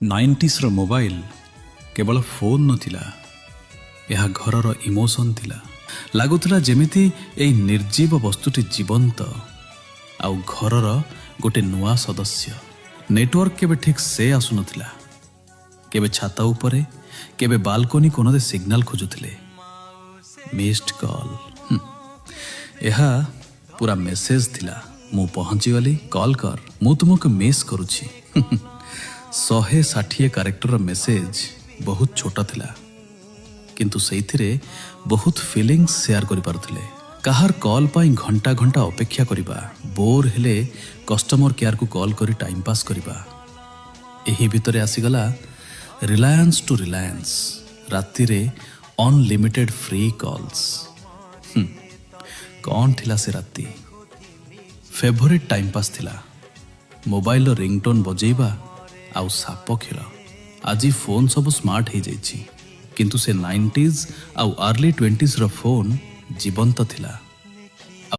ନାଇଣ୍ଟିସ୍ର mobile କେବଳ phone ନଥିଲା, ଏହା ଘରର ଇମୋସନ୍ ଥିଲା। ଲାଗୁଥିଲା ଯେମିତି ଏଇ ନିର୍ଜୀବ ବସ୍ତୁଟି ଜୀବନ୍ତ ଆଉ ଘରର ଗୋଟେ ନୂଆ ସଦସ୍ୟ। ନେଟୱାର୍କ କେବେ ଠିକ୍ ସେ ଆସୁନଥିଲା। କେବେ ଛାତ ଉପରେ, କେବେ ବାଲକୋନି କୋଣରେ ସିଗ୍ନାଲ ଖୋଜୁଥିଲେ। ମିସ୍ଡ କଲ୍, ଏହା ପୁରା ମେସେଜ ଥିଲା, ମୁଁ ପହଞ୍ଚିଗଲି, କଲ୍ କର, ମୁଁ ତୁମକୁ ମିସ୍ କରୁଛି। 160 କ୍ୟାରେକ୍ଟରର ମେସେଜ ବହୁତ ଛୋଟ ଥିଲା, କିନ୍ତୁ ସେଇଥିରେ ବହୁତ ଫିଲିଙ୍ଗସ୍ ସେୟାର କରିପାରୁଥିଲେ। କାହାର କଲ୍ ପାଇଁ ଘଣ୍ଟା ଘଣ୍ଟା ଅପେକ୍ଷା କରିବା, ବୋର୍ ହେଲେ କଷ୍ଟମର କେୟାରକୁ କଲ୍ କରି ଟାଇମ୍ ପାସ୍ କରିବା। ଏହି ଭିତରେ ଆସିଗଲା ରିଲାଏନ୍ସ ଟୁ ରିଲାଏନ୍ସ, ରାତିରେ ଅନଲିମିଟେଡ୍ ଫ୍ରି କଲ୍ସ। କ'ଣ ଥିଲା ସେ ରାତି! ଫେଭରିଟ୍ ଟାଇମ୍ ପାସ୍ ଥିଲା ମୋବାଇଲର ରିଙ୍ଗଟୋନ୍ ବଜେଇବା ଆଉ ସାପ ଖେଳ। ଆଜି ଫୋନ୍ ସବୁ ସ୍ମାର୍ଟ ହେଇଯାଇଛି, କିନ୍ତୁ ସେ ନାଇଣ୍ଟିଜ୍ ଆଉ ଆର୍ଲି ଟ୍ୱେଣ୍ଟିଜ୍ର ଫୋନ୍ ଜୀବନ୍ତ ଥିଲା।